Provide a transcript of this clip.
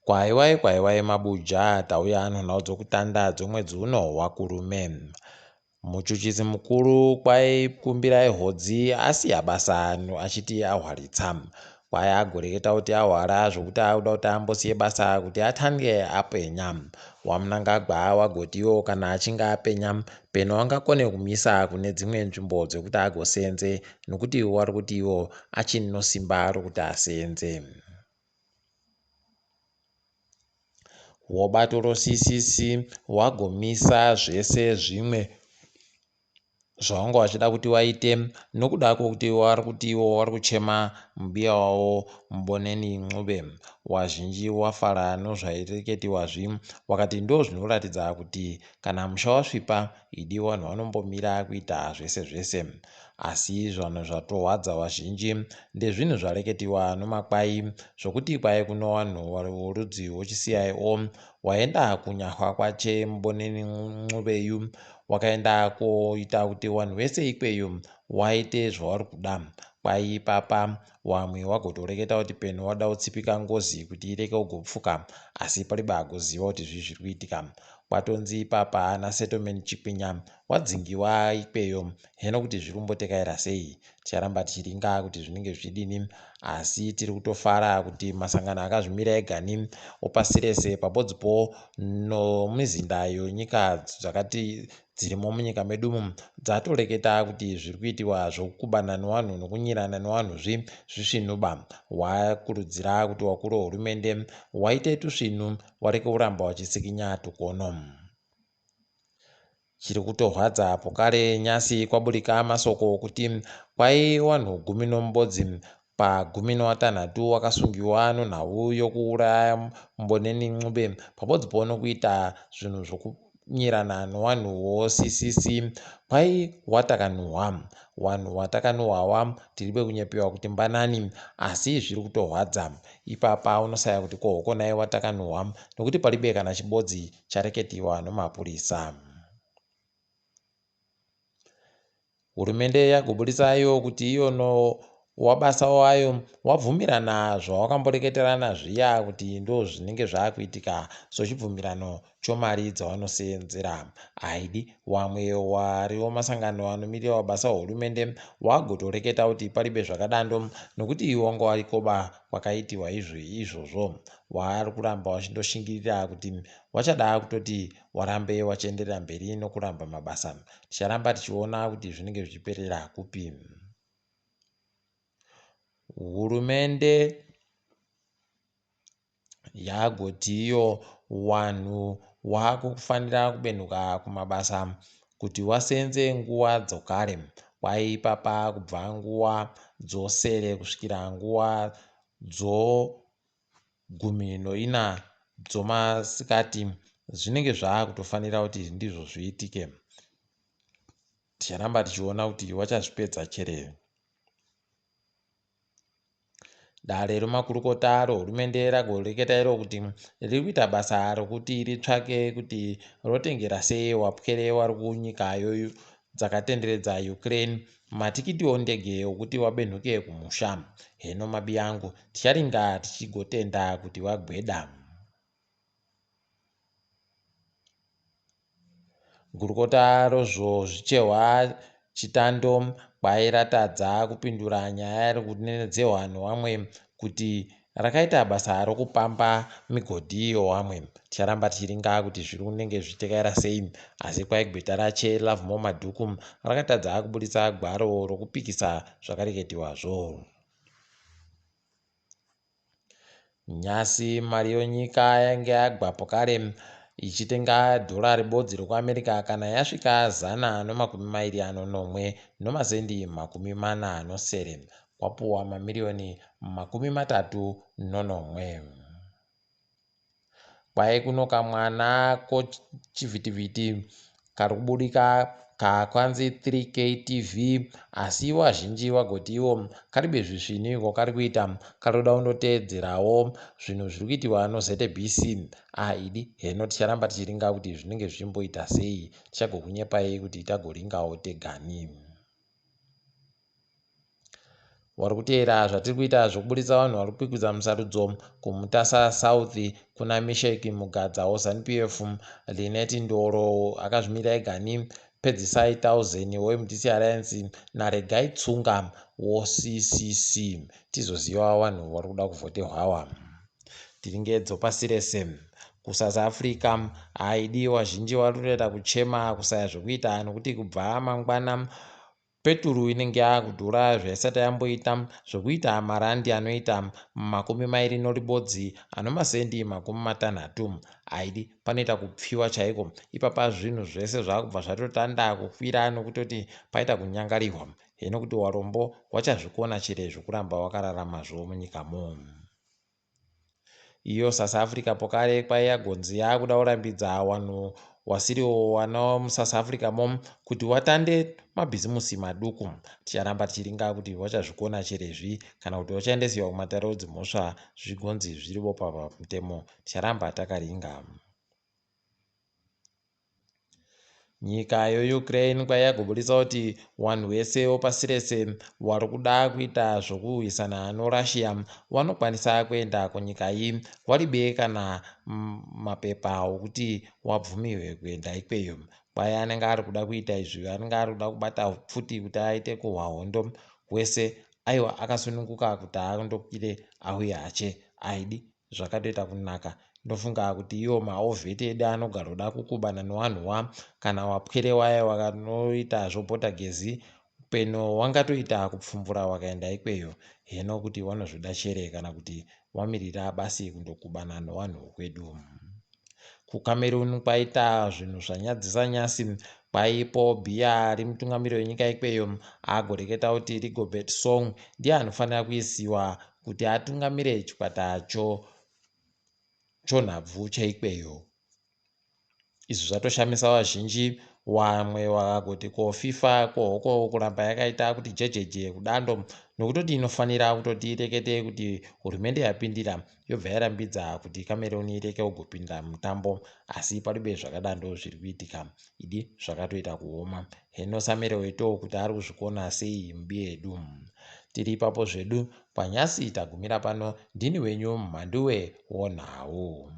Kwaiwai kwaiwai mabuja tauya nonhau dzokutanda dzomwedzi uno waKurume. Muchuchisi mukuru kwai Kumbirai Hodzi asiya basa achiti ahwaritsa. Kwai agoreketa kuti ahwara zvokuti akuda kuti ambosiye basa kuti atange apenya. WaMnangagwa wagotiwo kana achinge apenya peno wangakone kumisa kune dzimwe nzvimbo dzekuti agosenze nokuti wari kuti iwo achino simba rokuti asenze. Wobato roCCC wagomisa zvese zvimwe zvawanga wachida kuti waite nokuda kwokuti wari kuti iwo wari kuchema mubiya wavo Mboneni Ncube. Wazhinji wafara nozvaireketiwazvi wakati ndozvinoratidza kuti kana musha wasvipa idi vanhu vanombomira kuita zvese zvese. Asi zvanhu zvatohwadza vazhinji ndezvinhu zvareketiwa nomakwai zvokuti kwai kuno vanhu vorudzi rwochiCIO waenda kunyahwa kwache Mboneni Ncube-yu wakaenda koita kuti vanhu vese ikweyo waite zvawari kuda. Kwai ipapa wamwe wagotoreketa kuti peno wada kutsipika ngozi kuti ireke kugopfuka asi paribe agoziva kuti zvii zviri kuitika. Kwatonzi ipapa ana Settlement Chikwinya wadzingiwa ikweyo heno kuti zviri kumbotekaira sei. Ticharamba tichiringa kuti zvinenge zvichidini asi tiri kutofara kuti masangano akazvimira egani opasi rese pabodzipo nomizinda yonyika dzakati dzirimo munyika medumu dzatoreketa kuti zviri kuitiwa zvokukubana nevanhu nokunyirana nevanhu zvi zvisvinuba wakurudzira kuti wakuru wehurumende waite tusvinu wareke kuramba wachitsikinya tukono. Chiri kutorwadza pokare nyasi kwaburika masoko okuti kwai wanhu gumi nomubodzi pagumi nowatanhatu wakasungiwa nonhau yokuuraya Mboneni Ncube pabodzipo nokuita zvinhu zvokunyirana nowanhu woCCC kwai watakanuhwa. Wanhu watakanuhwawa tiribe kunyepewa kuti mbanani asi zviri kutorwadza. Ipapa unosaya kuti ko hokonai watakanuhwa nokuti paribe kana chibodzi chareketiwa nomapurisa. Hurumende yagobudisa iyo kuti iyo no wabasa wayo wabvumirana zvawakamboreketerana zviya kuti ndozvinenge zvakuitika sochibvumirano chomari dzawanoseenzera. Haidi wamwe wariwo masangano anomirira wabasa wehurumende wagotoreketa kuti paribe zvakadando nokuti wanga warikoba kwakaitiwa izvo izvozvo. Waari kuramba wachindoshingirira kuti wachada kutoti warambe wachienderera mberi nokuramba mabasa. Ticharamba tichiona kuti zvinenge zvichiperera kupi. Hurumende yagoti iyo wanhu wakufanira kubenhuka kumabasa kuti wasenze nguva dzokare. Kwai ipapa kubva nguva dzosere kusvikira nguva dzo gumi noina dzomasikati zvinenge zvaakutofanira kuti ndizvo zviitike. Ticharamba tichiona kuti wachazvipedza chere. Dare remakurukota rohurumende ragoreketa iro kuti riri kuita basa rokuti ritsvake kuti rotengera sei wapwere wari kunyika dzakatenderedza Ukraine matikiti ondege okuti wabenhuke kumusha. Heno mabiyangu ticharinga tichigotenda kuti wagweda. Gurukota rozvozvichehwa Chitando kwai ratadza kupindura nyaya iri kunenedzehwa newamwe kuti rakaita basa rokupamba migodhi yowamwe. Ticharamba tichiringa kuti zviri kunenge zvichitekaira sei asi kwai gweta rache Lovemore Madhuku rakatadza kuburitsa gwaro rokupikisa zvakareketiwazvo. Nyasi mari yonyika yainge yagwapo kare ichitenga dhora ribodzi rekuAmerica kana yasvika zana nomakumi mairi anonomwe nomasendi makumi mana nosere kwapuwa mamiriyoni 39. Kwai kuno kamwana kochivhitivhiti kari kubudika kakanzi 3K TV asi vazhinji vagoti ivo karibe zvisvinu iko kari kuita karikuda kundoteedzerawo zvinhu zviri kuitiwa noZBC. Ah idi heno ticharamba tichiringa kuti zvinenge zvichimboita sei tichagokunyepai kuti tagoringawo tegani. Wari kuteera zvatiri kuita zvekuburitsa vanhu vari kukwikwidza musarudzo kuMutasa South kuna Misheck Mugadza weZanu-PF, Lynette Ndoro akazvimirira egani, Pedzisai Tauzen weMDC Alliance naRegai Tsunga woCCC. Tizoziva vanhu vari kuda kuvhoterwa. Tiringedzo pasi rese. KuSouth Africa haidi vazhinji vari kutoita kuchema kusaya zvekuita nokuti kubva mangwana Peturu inenge yakudhura zvaisati yamboita zvekuita marandi anoita 21 anomasendi 60. Haidi panoita kupfiwa chaiko ipapa zvinhu zvese zvakubva zvatotanda kukwira nokutoti paita kunyangarirwa hino kuti warombo wachazvikona chere zvekuramba wakararamazvo munyikamo. Iyo South Africa pokare kwaiya gonzi yakuda kurambidza wanhu wasiriwo wana muSouth Africa mo kuti watande mabhizimusi maduku. Ticharamba tichiringa kuti wachazvikona cherezvi kana kuti wachaendesiwa kumatare edzimhosva zvigonzi zviripo pamutemo. Ticharamba takaringa. Nyika yeUkraine kwayagobudisa kuti wanhu wese wepasi rese wari kuda kuita zvokurwisana noRussia wanokwanisa kuenda kunyika iyi waribe kana mapepa okuti wabvumiwe kuenda ikweyo. Kwai anenge ari kuda kuita izvi anenge ari kuda kubata pfuti kuti aite kurwa hondo wese aiwa akasununguka kuti andokwire auye hache aidi zvakatoita kunaka ndofunga kuti iwo maovheti edu anogaroda kukubana newanhu wa kana wapwere waya wakanoita zvobhodha gezi peno wangatoita kupfumbura wakaenda ikweyo heno kuti wanozvida chere kana kuti wamirira basi kundokubana newanhu wekwedu. KuCameroon kwaita zvinhu zvanyadzisa nyasi kwaipo bhiya remutungamiri wenyika ikweyo agoreketa kuti Rigobert Song ndiye anofanira kuisiwa kuti atungamire chikwata cho chonhabvu cheikweyo. Izvi zvatoshamisa vazhinji wamwe wakagoti ko FIFA ko hoko kuramba yakaita kuti jejeje kudando nokutoti inofanira kutoti irekete kuti hurumende yapindira yobva yarambidza kuti Cameroon ireke kugopinda mutambo asi paribe zvakadando zviri kuitika idi zvakatoita kuoma heno Samuel Eto'o kuti ari kuzvikona sei mubi yedu tiri ipapo zvedu kwanyasi tagumira pano ndini wenyu Mhanduwe wonhau.